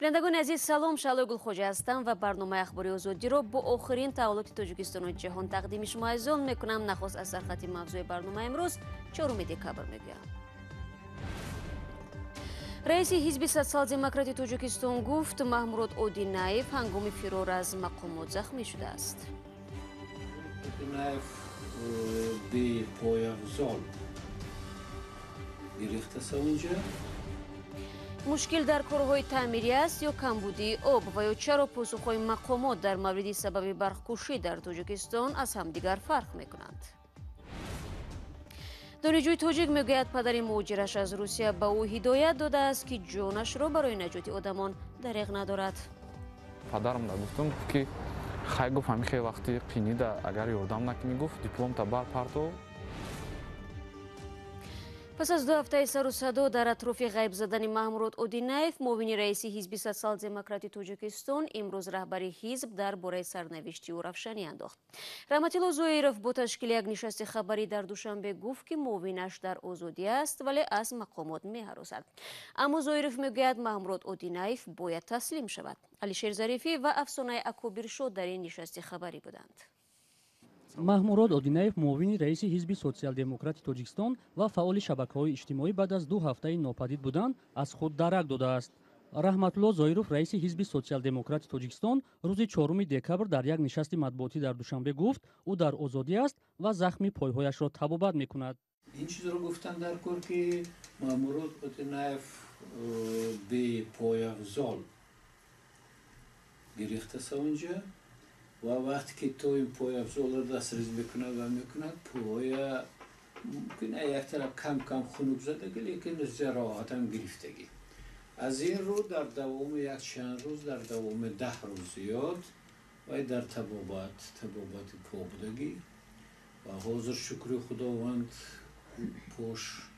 Бинандагони азиз, салом. Шаҳлои Гулхоҷа ҳастам ва барномаи Ахбори Озодиро бо охирин таҳаввулоти Тоҷикистону ҷаҳон тақдими шумо азизон мекунам. Нахуст аз сархати мавзӯи барномаи имрӯз, 4 декабр, мегӯям. Раиси ҳизби Социал-демократи Тоҷикистон гуфт, Маҳмурод Одинаев ҳангоми фирор аз мақомот захмӣ шудааст. Одинаев бепояфзол гирифтаса унҷа. Мушкил дар корҳои таъмирӣ аст ё камбудии об, ва ё чаро посухҳои мақомот дар мавриди сабаби барқкушӣ дар Тоҷикистон аз ҳамдигар фарқ мекунанд? Донишҷӯи тоҷик мегӯяд, падари муҳоҷираш аз Русия ба ӯ ҳидоят додааст, ки ҷонашро барои наҷоти одамон дареғ надорад. Падарам да гуфтам, ки хай, гуфт, ҳамин хел вақти қинида агар ёрдам накунӣ, гуфт, дипломта барпарто. Пас аз 2 ҳафтаи сару садо дар атрофи ғайб задани Маҳмурод Одинаев, муовини раиси ҳизби Социал-демократи Тоҷикистон, имрӯз раҳбари ҳизб дар бораи сарнавишти ӯ равшанӣ андохт. Раҳматилло Зоиров бо ташкили як нишасти хабарӣ дар Душанбе гуфт, ки муовинаш дар озодӣ аст, вале аз мақомот меҳаросад. Аммо Зоиров мегӯяд, Маҳмурод Одинаев бояд таслим шавад. Алишер Зарифӣ ва Афсонаи Акобиршо дар ин нишасти хабарӣ буданд. Маҳмурод Одинаев, муовини раиси ҳизби Социал-демократи Тоҷикистон ва фаъоли шабакаҳои иҷтимоӣ, баъд аз 2 ҳафтаи нопадид будан аз худ дарак додааст. Раҳматулло Зоиров, раиси ҳизби Социал-демократи Тоҷикистон, рӯзи 4 декабр дар як нишасти матбуотӣ дар Душанбе гуфт, ӯ дар озодӣ аст ва захми пойҳояшро табобат мекунад. Ин чизро гуфтан дар кор, ки Маҳмурод Одинаев бепояфзол гирифтаса унҷа ва вақте ки то ин пойафзолро дастрас мекунад ва мекунад, поя мумкин як тараф кам кам хунук задаги, лекин ҷароҳатам гирифтагӣ. Аз ин рӯ дар давоми як чанд рӯз, дар давоми 10 рӯз зиёд вай дар табобати по будагӣ ва ҳозир, шукри Худованд, пош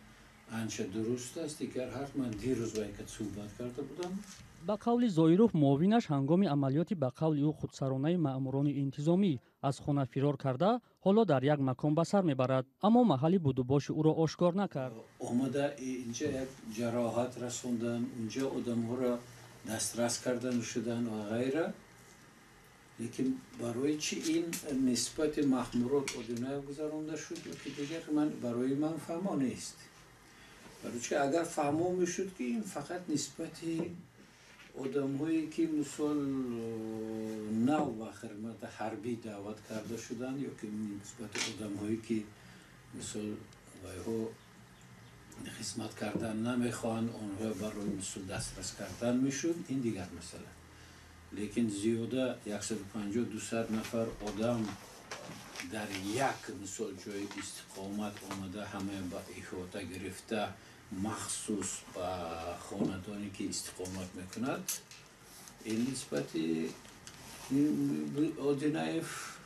анча дуруст аст. Дигар ҳар ман дирӯз вай ка суҳбат карда будам. Ба қавли Зоиров, муовинаш ҳангоми амалиёти ба қавли ӯ худсаронаи маъмурони интизомӣ аз хона фирор карда, ҳоло дар як макон ба сар мебарад, аммо маҳалли будубоши ӯро ошкор накард. Омада инҷа як ҷароҳат расондан, унҷа одамҳоро дастрас кардан шудан ва ғайра. Лекин барои чӣ ин нисбати Маҳмурод Одинаев гузаронда шуд ё ки дигар, барои ман фаҳмо нест. Барои чи агар фаҳмо мешуд, ки ин фақат нисбати одамҳое, ки мисол нав ба хидмати ҳарбӣ даъват карда шуданд, ё ки нисбати одамҳое, ки мисол вайҳо хизмат кардан намехоҳанд, онҳо барои мисол дастрас кардан мешуд, ин дигар масъала. Лекин зиёда 150-200 нафар одам дар як мисол ҷои истиқомат омада, ҳама ба иҳота гирифта, махсус ба хонадоне, ки истиқомат мекунад, ин нисбати Одинаев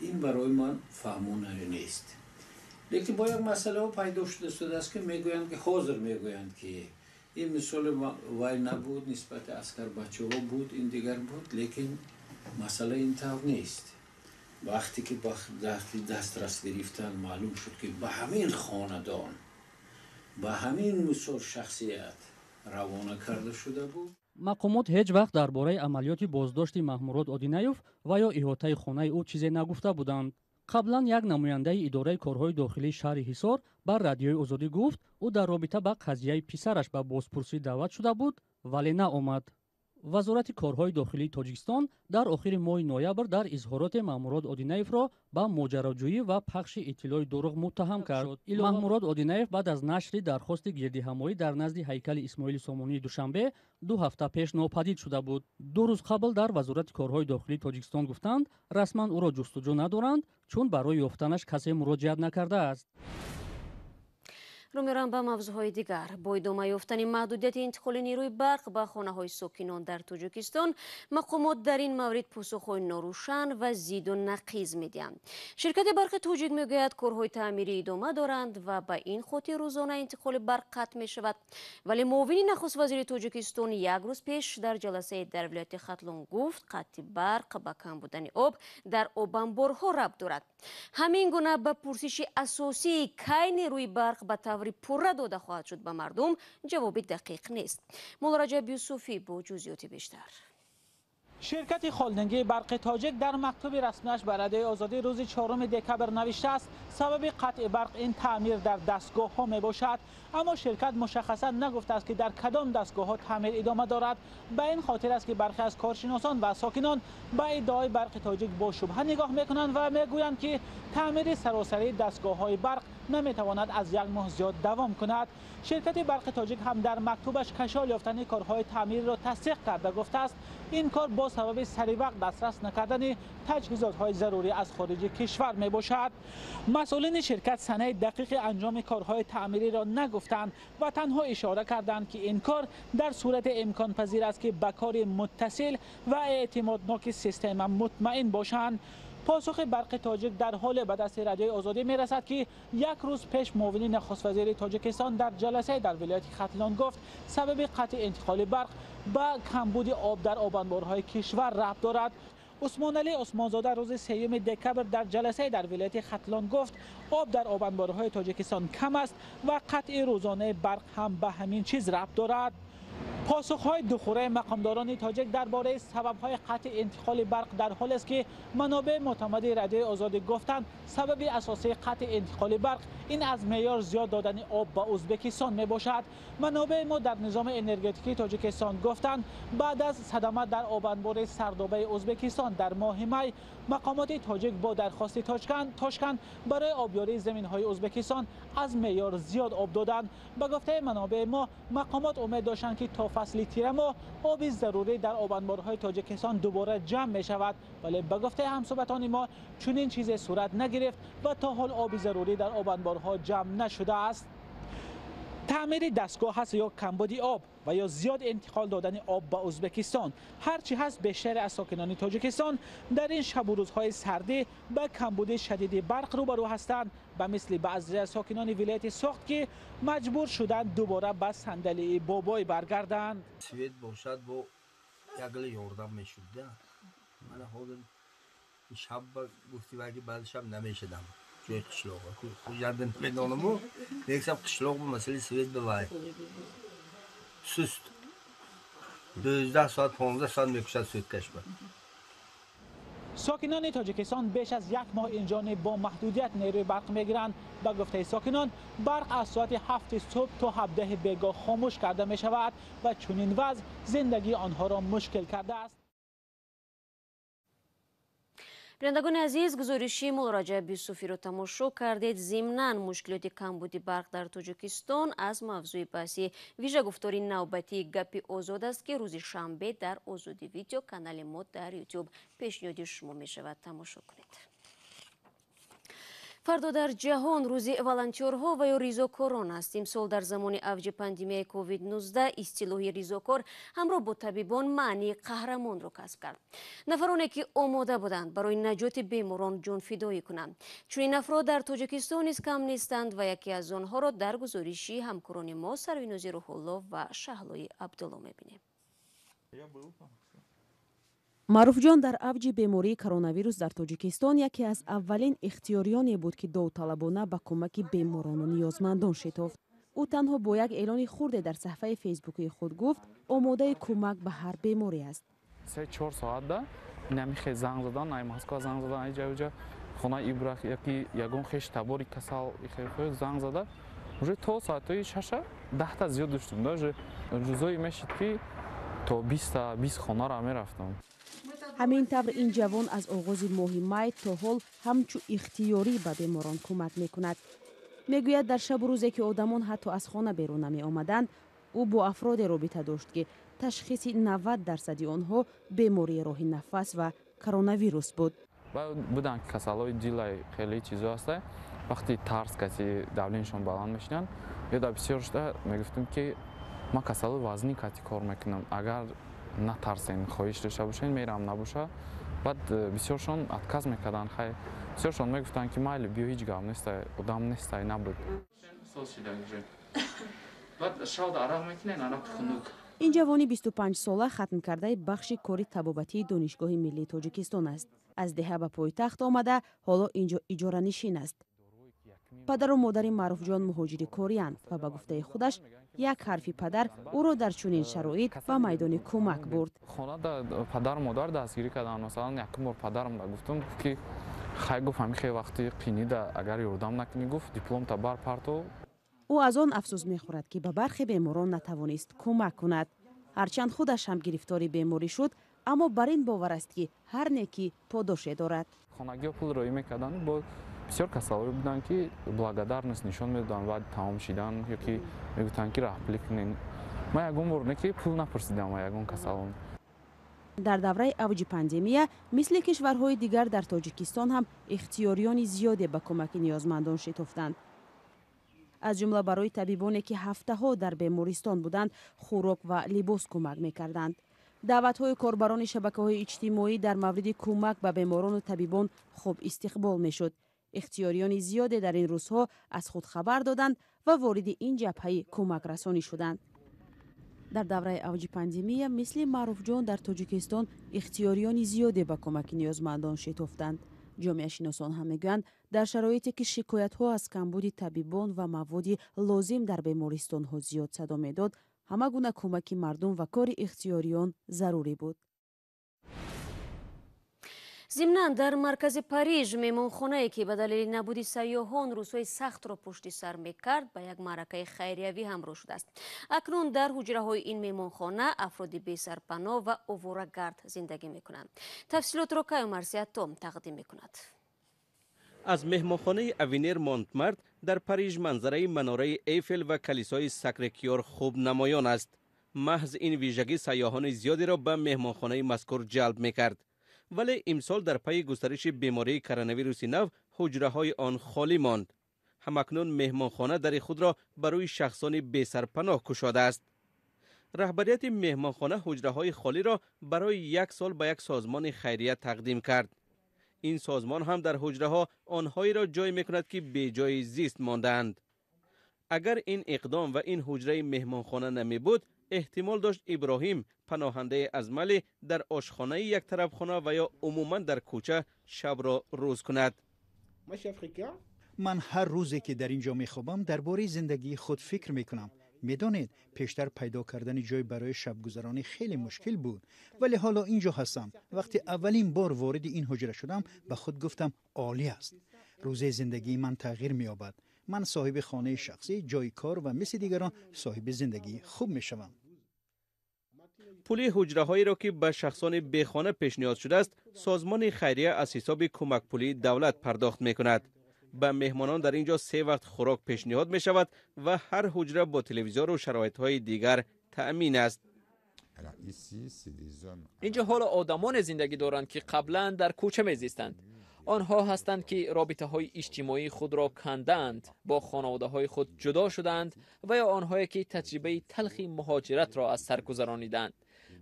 ин барои ман фаҳмона нест. Лекин бо як масъалаҳо пайдо шуда истодааст, ки мегӯянд, ки ҳозир мегӯянд, ки ин мисоли вай набуд, нисбати аскарбачаҳо буд, ин дигар буд, лекин масъала ин тавр нест. Вақте ки ба дастрас гирифтан маълум шуд, ки ба ҳамин хонадон, ба ҳамин мисол шахсият равона карда шуда буд. Мақомот ҳеҷ вақт дар бораи амалиёти боздошти Маҳмурод Одинаев ва ё иҳотаи хонаи ӯ чизе нагуфта буданд. Қаблан як намояндаи идораи корҳои дохилии шаҳри Ҳисор ба Радиои Озодӣ гуфт, ӯ дар робита ба қазияи писараш ба бозпурсӣ даъват шуда буд, вале наомад. Вазорати корҳои дохилии Тоҷикистон дар охири моҳи ноябр дар изҳороте Маҳмурод Одинаевро ба моҷароҷӯӣ ва пахши иттилои дурӯғ муттаҳам кард. Маҳмурод Одинаев баъд аз нашри дархости гирдиҳамоӣ дар назди ҳайкали Исмоили Сомонии Душанбе 2 ҳафта пеш нопадид шуда буд. 2 рӯз қабл дар Вазорати корҳои дохилии Тоҷикистон гуфтанд, расман ӯро ҷустуҷӯ надоранд, чун барои ёфтанаш касе муроҷиат накардааст. Рӯ мерам ба мавзӯъҳои дигар. Бо идома ёфтани маҳдудияти интиқоли нерӯи барқ ба хонаҳои сокинон дар Тоҷикистон, мақомот дар ин маврид посухҳои норӯшан ва зиду нақиз медиҳанд. Ширкати барқи Тоҷик мегӯяд, корҳои таъмирӣ идома доранд ва ба ин хотир рӯзона интиқоли барқ қатъ мешавад. Вале муовини нахуствазири Тоҷикистон як рӯз пеш дар ҷаласаи дар вилояти Хатлон гуфт, қатъи барқ ба кам будани об дар обанборҳо рабт дорад. Ҳамин гуна ба пурсиши асосии кай нерӯи барқ ба таври пурра дода хоҳад шуд ба мардум ҷавоби дақиқ нест. Муллораҷаб Юсуфӣ бо ҷузъиёти бештар. Ширкати холдингии барқи тоҷик дар мактуби расмиаш ба Радиои Озодӣ рӯзи 4 декабр навиштааст, сабаби қатъи барқ ин таъмир дар дастгоҳҳо мебошад. Аммо ширкат мушаххасан нагуфтааст, ки дар кадом дастгоҳҳо таъмир идома дорад. Ба ин хотир аст, ки бархе аз коршиносон ва сокинон ба иддаои барқи тоҷик бо шубҳа нигоҳ мекунанд ва мегӯянд, ки таъмири саросарии дастгоҳҳои барқ наметавонад аз як моҳ зиёд давом кунад. Ширкати барқи тоҷик ҳам дар мактубаш кашол ёфтани корҳои таъмирро тасдиқ карда гуфтааст, ин кор бо сабаби саривақт дастрас накардани таҷҳизотҳои зарурӣ аз хориҷи кишвар мебошад. Масъулини ширкат санаи дақиқи анҷоми корҳои таъмириро нагуфтанд ва танҳо ишора карданд, ки ин кор дар сурати имконпазир аст, ки ба кори муттасил ва эътимодноки система мутмаин бошанд. Посухи барқи тоҷик дар ҳоле ба дасти Радиои Озодӣ мерасад, ки як рӯз пеш муовини нахуствазири Тоҷикистон дар ҷаласае дар вилояти Хатлон гуфт, сабаби қатъи интиқоли барқ ба камбуди об дар обанборҳои кишвар рабт дорад. Усмоналӣ Усмонзода рӯзи 3 декабр дар ҷаласае дар вилояти Хатлон гуфт, об дар обанборҳои Тоҷикистон кам аст ва қатъи рӯзонаи барқ ҳам ба ҳамин чиз рабт дорад. Посухҳои духураи мақомдорони тоҷик дар бораи сабабҳои қатъи интиқоли барқ дар ҳолест, ки манобеи мӯътамади Радиои Озодӣ гуфтанд, сабаби асосии қатъи интиқоли барқ ин аз меъёр зиёд додани об ба Ӯзбекистон мебошад. Манобеи мо дар низоми энергетикии Тоҷикистон гуфтанд, баъд аз садама дар обанбори Сардобаи Ӯзбекистон дар моҳи май мақомоти тоҷик бо дархости Тошканд барои обёрии заминҳои Ӯзбекистон аз меъёр зиёд об доданд. Ба гуфтаи манобеи мо, мақомот умед доштанд, ки то фасли тирамоҳ оби зарурӣ дар обанборҳои Тоҷикистон дубора ҷамъ мешавад, вале ба гуфтаи ҳамсӯҳбатони мо чунин чизе сурат нагирифт ва то ҳол оби зарурӣ дар обанборҳо ҷамъ нашудааст. Таъмири дастгоҳ ҳаст ё камбуди об ва ё зиёд интиқол додани об ба Ӯзбекистон. Ҳарчи ҳаст, бештари аз сокинони Тоҷикистон дар ин шабу рӯзҳои сардӣ ба камбуди шадиди барқ рӯбарӯ ҳастанд, ба мисли баъзе аз сокинони вилояти Суғд, ки маҷбур шуданд дубора ба сандалии бобой баргарданд. Свет бошад, бо ягла ёрдам мешуд. Мана ҳозир шаб гуфти ваги баъди шаб намешудам. Ҷои қишлоқ Хуҷанда намедонаму, лек шаб қишлоқ бо масъалаи свет бивай суст 12 соат 15 соат мекушад суткашба. Сокинони Тоҷикистон беш аз як моҳ инҷониб бо маҳдудият нерӯи барқ мегиранд. Ба гуфтаи сокинон, барқ аз соати 7 субҳ то 17 бегоҳ хомӯш карда мешавад ва чунин вазъ зиндагии онҳоро мушкил кардааст. Бинандагони азиз, гузориши Муллораҷаб Юсуфиро тамошо кардед. Зимнан мушкилоти камбуди барқ дар Тоҷикистон аз мавзӯи баҳси вижагуфтори навбатии Гапи Озод аст, ки рӯзи шанбе дар Озодӣ Видео канали мо дар Ютуб пешниҳоди шумо мешавад. Тамошо кунед. Фардо дар ҷаҳон рӯзи волонтёрҳо ва ё ризокорон аст. Имсол дар замони авҷи пандемияи COVID-19 истилоҳи ризокор ҳамроҳ бо табибон маънии қаҳрамонро касб кард. Нафароне ки омода буданд барои наҷоти беморон ҷонфидоӣ кунанд. Чунин афрод дар Тоҷикистон низ кам нестанд ва яке аз онҳоро дар гузориши ҳамкорони мо Сарвинози Рӯҳулло ва Шаҳлои Абдулло мебинем. Маъруфҷон дар авҷи бемории коронавирус дар Тоҷикистон яке аз аввалин ихтиёриёне буд, ки довталабона ба кӯмаки беморону ниёзмандон шитофт. Ӯ танҳо бо як эълони хурде дар саҳфаи фейсбукии худ гуфт, омодаи кӯмак ба ҳар беморӣ аст. 3-4 соатда инами хе занг задан, ай Москва занг задан, ай ҷа хонаи Ибрах яки ягон хеш табори касал занг зада, уже то соатҳои 6 10та зиёд доштум. Даже рӯзое мешид, ки то 20 хонаро мерафтам. Ҳамин тавр ин ҷавон аз оғози моҳи май то ҳол ҳамчу ихтиёрӣ ба беморон кӯмак мекунад. Мегӯяд, дар шабу рӯзе ки одамон ҳатто аз хона берун намеомаданд, ӯ бо афроде робита дошт, ки ташхиси 90% онҳо бемории роҳи нафас ва коронавирус буд. Буданд касалҳои дилай, хеле чизо ҳаста, вақти тарс каси давленишон баланд мешинанд. Ё дар бисёр шуда мегуфтем, ки ман касалҳои вазнин кати кор мекунам, агар натарсен, хоҳиш дошта бошен, мерам, набоша. Баъд бисёршон отказ мекарданд. Хай, бисёршон мегуфтанд, ки майли, биё, ҳеҷ гап нестай, одам нестай, набуд. Баъд шавда арақ мекунен, арақ хунук. Ин ҷавони 25-сола хатмкардаи бахши кори табобатии Донишгоҳи миллии Тоҷикистон аст. Аз деҳа ба пойтахт омада, ҳоло инҷо иҷоранишин аст. Падару модари Маъруфҷон муҳоҷири кориянд ва ба гуфтаи худаш як ҳарфи падар ӯро дар чунин шароит ба майдони кӯмак бурд. Хонада падару модар дастгирӣ карданд. Масалан, якум бор падарам гуфтам, ки хай, гуфт, ҳамин хел вақти қинида агар ёрдам накунӣ, гуфт, дипломта барпарто. Ӯ аз он афсӯс мехӯрад, ки ба бархе беморон натавонист кӯмак кунад. Ҳарчанд худаш ҳам гирифтори беморӣ шуд, аммо бар ин бовар аст, ки ҳар некӣ подоше дорад. Хонагиҳо пул роӣ мекарданд, бо бисёр касалҳое буданд, ки благодарность нишон медоданд баъди тамом шидан, ё ки мегуфтанд, ки раҳпулӣ кунед. Ман ягон бор не ки пул напурсидам ва ягон касалон. Дар давраи авҷи пандемия, мисли кишварҳои дигар, дар Тоҷикистон ҳам ихтиёриёни зиёде ба кӯмаки ниёзмандон шитофтанд. Аз ҷумла барои табибоне, ки ҳафтаҳо дар бемористон буданд, хӯрок ва либос кӯмак мекарданд. Даъватҳои корбарони шабакаҳои иҷтимоӣ дар мавриди кӯмак ба беморону табибон хуб истиқбол мешуд. Ихтиёриёни зиёде дар ин рӯзҳо аз худ хабар доданд ва вориди ин ҷабҳаи кӯмакрасонӣ шуданд. Дар давраи авҷи пандемия, мисли Маъруфҷон, дар Тоҷикистон ихтиёриёни зиёде ба кӯмаки ниёзмандон шитофтанд. Ҷомеашиносон ҳам мегӯянд, дар шароите ки шикоятҳо аз камбуди табибон ва маводи лозим дар бемористонҳо зиёд садо медод, ҳама гуна кӯмаки мардум ва кори ихтиёриён зарурӣ буд. Зимнан, дар маркази Париж меҳмонхонае, ки ба далели набуди сайёҳон рӯзҳои сахтро пушти сар мекард, ба як маъракаи хайриявӣ ҳамроҳ шудааст. Акнун дар ҳуҷраҳои ин меҳмонхона афроди бесарпаноҳ ва оворагард зиндагӣ мекунанд. Тафсилотро Каюмарси Атом тақдим мекунад. Аз меҳмонхонаи Авенир Монтмарт дар Париж манзараи манораи Эйфел ва калисои Сакрекёр хуб намоён аст. Маҳз ин вижагӣ сайёҳони зиёдеро ба меҳмонхонаи мазкур ҷалб мекард. Вале имсол дар пайи густариши бемории коронавируси нав ҳуҷраҳои он холӣ монд. Ҳамакнун меҳмонхона дари худро барои шахсони бесарпаноҳ кушодааст. Раҳбарияти меҳмонхона ҳуҷраҳои холиро барои як сол ба як созмони хайрия тақдим кард. Ин созмон ҳам дар ҳуҷраҳо онҳоеро ҷой мекунад, ки беҷои зист мондаанд. Агар ин иқдом ва ин ҳуҷраи меҳмонхона намебуд, эҳтимол дошт Иброҳим, паноҳандаи аз Мали, дар ошхонаи як тарафхона ва ё умуман дар кӯча шабро рӯз кунад. Ман ҳар рӯзе, ки дар ин ҷо мехобам, дар бораи зиндагии худ фикр мекунам. Медонед, пештар пайдо кардани ҷой барои шабгузаронӣ хеле мушкил буд, вале ҳоло ин ҷо ҳастам. Вақти аввалин бор вориди ин ҳуҷра шудам, ба худ гуфтам, олӣ аст. Рӯзаи зиндагии ман тағйир меёбад. Ман соҳиби хонаи шахсӣ, ҷои кор ва мисли дигарон соҳиби зиндагии хуб мешавам. Пули ҳуҷраҳоеро, ки ба шахсони бехона пешниҳод шудааст, созмони хайрия аз ҳисоби кӯмакпулии давлат пардохт мекунад. Ба меҳмонон дар ин ҷо се вақт хӯрок пешниҳод мешавад ва ҳар ҳуҷра бо телевизору шароитҳои дигар таъмин аст. Инҷо ҳоло одамоне зиндагӣ доранд, ки қаблан дар кӯча мезистанд. Онҳо ҳастанд, ки робитаҳои иҷтимоии худро кандаанд, бо хонаводаҳои худ ҷудо шудаанд ва ё онҳое, ки таҷрибаи талхи муҳоҷиратро аз сар гузаронидаанд.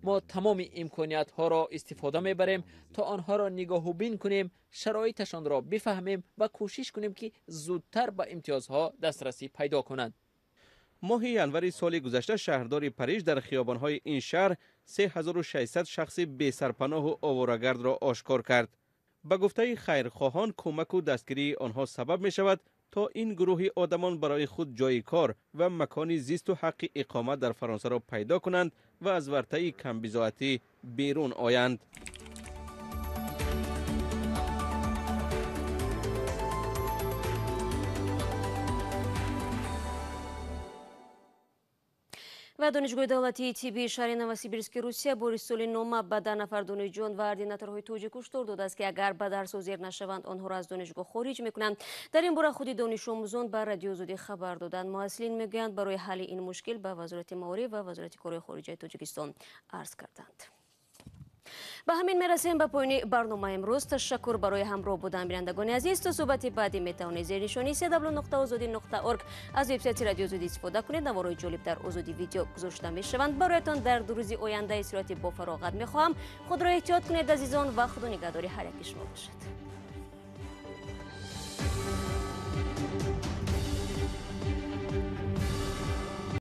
Мо тамоми имкониятҳоро истифода мебарем, то онҳоро нигоҳубин кунем, шароиташонро бифаҳмем ва кӯшиш кунем, ки зудтар ба имтиёзҳо дастрасӣ пайдо кунанд. Моҳи январи соли гузашта шаҳрдори Париж дар хиёбонҳои ин шаҳр 3600 шахси бесарпаноҳу оворагардро ошкор кард. Ба гуфтаи хайрхоҳон, кӯмаку дастгирии онҳо сабаб мешавад, то ин гурӯҳи одамон барои худ ҷои кор ва макони зисту ҳаққи иқомат дар Фаронсаро пайдо кунанд ва аз вартаи камбизоатӣ берун оянд. Ва Донишгоҳи давлатии тиббии шаҳри Новосибирски Русия бо ирсоли нома ба 10 нафар донишҷӯён ва ординаторҳои тоҷик ҳушдор додааст, ки агар ба дарс ҳозир нашаванд, онҳоро аз донишгоҳ хориҷ мекунанд. Дар ин бора худи донишомӯзон ба Радиои Озодӣ хабар доданд. Муҳассилин мегӯянд, барои ҳалли ин мушкил ба Вазорати маориф ва Вазорати корҳои хориҷаи Тоҷикистон арз карданд. Ба ҳамин мерасем ба поёни барномаи имрӯз. Ташаккур барои ҳамроҳ будан, бинандагони азиз. То суҳбати баъдӣ метавонед зери нишони cw.ozodi.org аз вебсайти Радиои Озодӣ истифода кунед. Наворҳои ҷолиб дар Озодӣ видео гузошта мешаванд. Бароятон дар 2 рӯзи оянда истироҳати бофароғат мехоҳам. Худро эҳтиёт кунед, азизон, ва худо нигаҳдори ҳар яки шумо бошад.